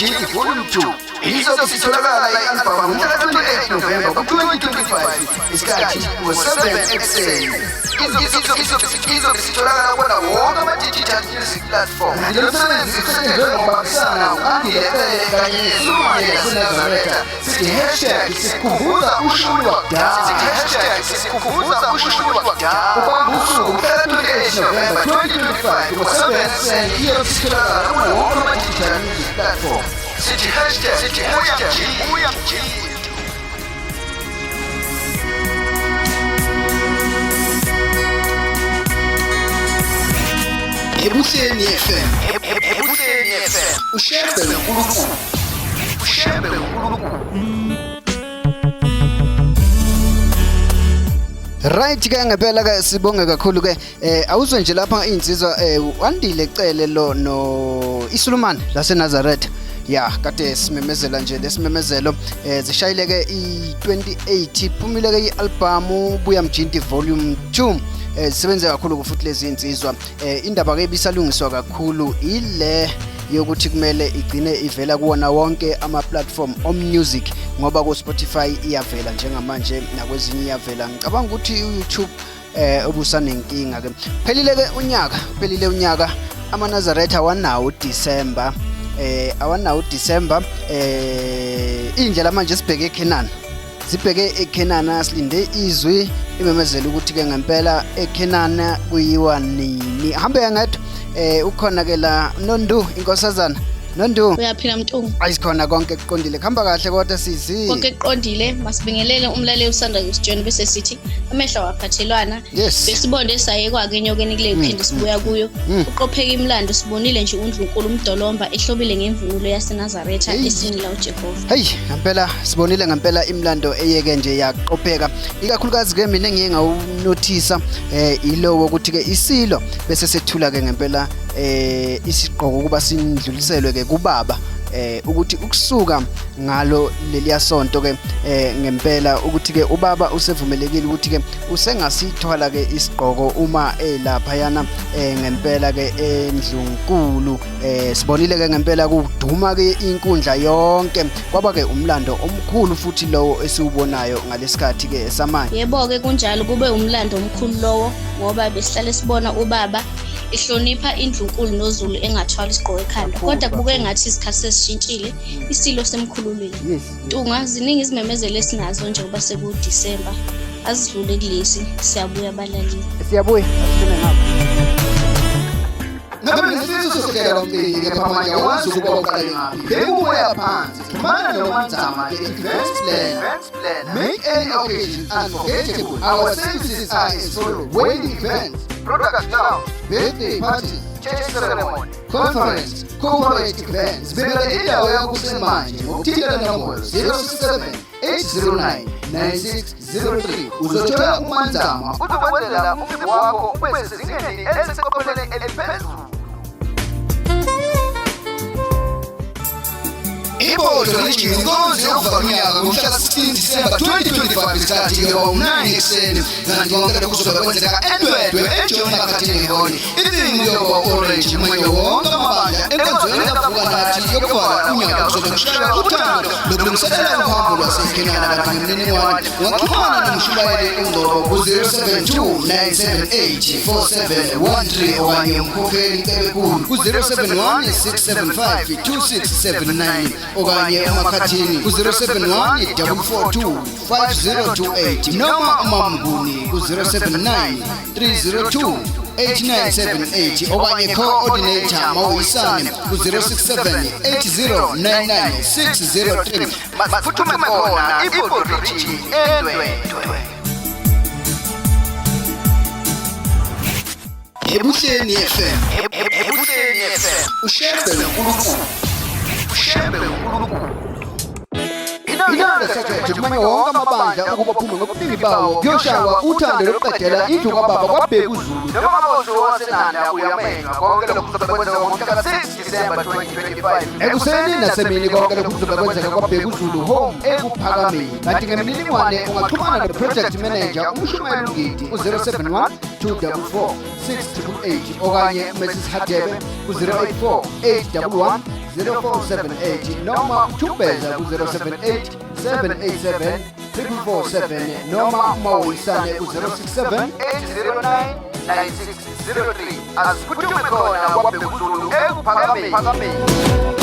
Mjinti Volume 2. Izobe sitholakala i-albhamu mhla ka-28 November ku-2025 isikhathi ngo-7 ekuseni. Izobe sitholakala kuwona wonke ama-digital music platform. Kanti lo msebenzi usetshenzwe ngokubambisana u-Andile Cele kanye neSulumane yaseNazaretha. Sithi hashtag sikhumbuza ushuni wakudala. Sithi hashtag sikhumbuza ushuni wakudala. Ubamba usuku mhla ka-28 November 2025 ngo-7 ekuseni iyobe isitholakala kuwona wonke ama-digital music platform. Sithi hashtag sithi hashtag buya mjinti. Ebuhleni FM. Ebuhleni FM. Ushembe uNkulunkulu. Ushembe uNkulunkulu. Right ke ngempela ke sibonge kakhulu ke awuzwe nje lapha insizwa Wandile Cele lo no Isulumane lase Nazareth ya kade simemezela nje lesimemezelo zishayile ke i28 iphumile ke ialbum Buya Mjinti Volume 2. Zisebenze kakhulu futhi lezi insizwa. Indaba ke ibisalungiswa kakhulu ile yokuthi kumele igcine ivela kuwona wonke ama platform o music, ngoba ku Spotify iyavela njengamanje, nakwezinye iyavela. Ngicabanga ukuthi u-YouTube obusanenkinga ke. Phelile ke unyaka, phelile unyaka, amaNazaretha awanawo December, awanawo December. Indlela manje sibheke eKenana, sibheke eKenana, silinde izwi imemezela ukuthi ke ngempela eKenana kuyiwa nini. Hambe ngedwa ukhona ke la Nondu, inkosazana Nondu. Uyaphila Mntungu? Ayikhona, konke kuqondile, kuhamba kahle kodwa sisi. Konke kuqondile. Masibingelele umlaleli usanda kusitshela bese sithi amehlo awaphathelwana. Besibonde sayekwa-ke enyokeni kule phinde sibuya kuyo. Uqopheka imlando, sibonile nje uNdlunkulu uMdolomba ehlobile ngemvunulo yaseNazaretha esinila uJehova. Hey, ngempela sibonile ngempela imlando eyeke nje yaqopheka. Ikakhulukazi ke mina engiye ngawunothisa ilowo ukuthi ke isilo bese sethula ke ngempela isigqoko kuba sindluliselwe ke kubaba, ukuthi ukusuka ngalo leliya sonto ke ngempela ukuthi ke ubaba usevumelekile ukuthi ke usengasithwala ke isigqoko uma elapha yana ngempela ke endlunkulu. Sibonile ke ngempela kuduma ke inkundla yonke, kwaba ke umlando omkhulu futhi lowo esiwubonayo ngalesikhathi ke samanje. Yebo ke kunjalo, kube umlando omkhulu lowo ngoba besihlale sibona ubaba ihlonipha indlunkulu noZulu engathwala isigqoko ekhanda, kodwa kubuke ngathi isikhathi sesishintshile, isilo semkhululile. Ntunga, ziningi izimemezelo esinazo njengoba sekuDisemba, azidlule kulesi, siyabuya abalaleli. Siyabuya, asishone ngapha. Ngabe nesifiso sokuhlela umcimbi kepha manje awazi ukuba uqale ngaphi? Bheka umoya phansi, xhumana noManzama, the events planner. Make any occasion unforgettable. Our services are as follows: wedding events, product launch, birthday parties, church ceremony, conference, corporate events. Bheka indawo yakho kusemanje ngokuthinta nombolo 067 809 9603. Uzothola uManzama uzokwenzela umcimbi wakho ube sezingeni eliseqophelweni eliphezulu. Ibhodlo lijini inkonzo yokuvala unyaka ngomhla ka-16 Disemba 2025 isikhathi kuyoba u-9 ekuseni, kanti konke lokhu kuzobe kwenzeka eNdwedwe eJohn Makhathini Hall. Ithini kuyoba u-orange mwenye wonke amabandla enkonzweni kaVuka Nathi yokuvala unyaka kuzobe kushaywa uthando lokulungiselela uhambo lwaseKhenana. Kanti ngemininingwane ungaxhumana nomshumayeli uNgcobo ku-072 978 4713 okanye umkhokheli Cebekhulu ku-071 675 2679 okanye uMakhathini ku-071 442 5028 noma uMamnguni ku-079 302 8978 okanye coordinator Mawuyisane ku-067 8099 603. Masiphuthume khona iBhodlo Region eNdwedwe. Ebuhleni FM. Ebuhleni FM. Ushembe uNkulunkulu. Ushembe uNkulunkulu. Inanda Secretary kumanye wonke amabandla ukuba phume ngobuningi bawo kuyoshawa uthando lokuqedela indlu kababa kwaBheka uZulu. Noma bozo waseNanda uyamenywa. Konke lokhu kuzobe kwenzeka ngomhla ka-6 December 2025. Ekuseni nasemini, konke lokhu kuzobe kwenzeka kwaBheka uZulu Home eKuphakameni. Kanti ngemininingwane ungaxhumana no-project manager uMshumayeli Ngidi ku-071 244 688 okanye Mrs Hadebe ku-084 811. 0478 noma uThumbeza ku-078 787 4447 noma uMawisane ku-067 809 9603. Asiphuthume khona kwaBhekuzulu, Ekuphakameni.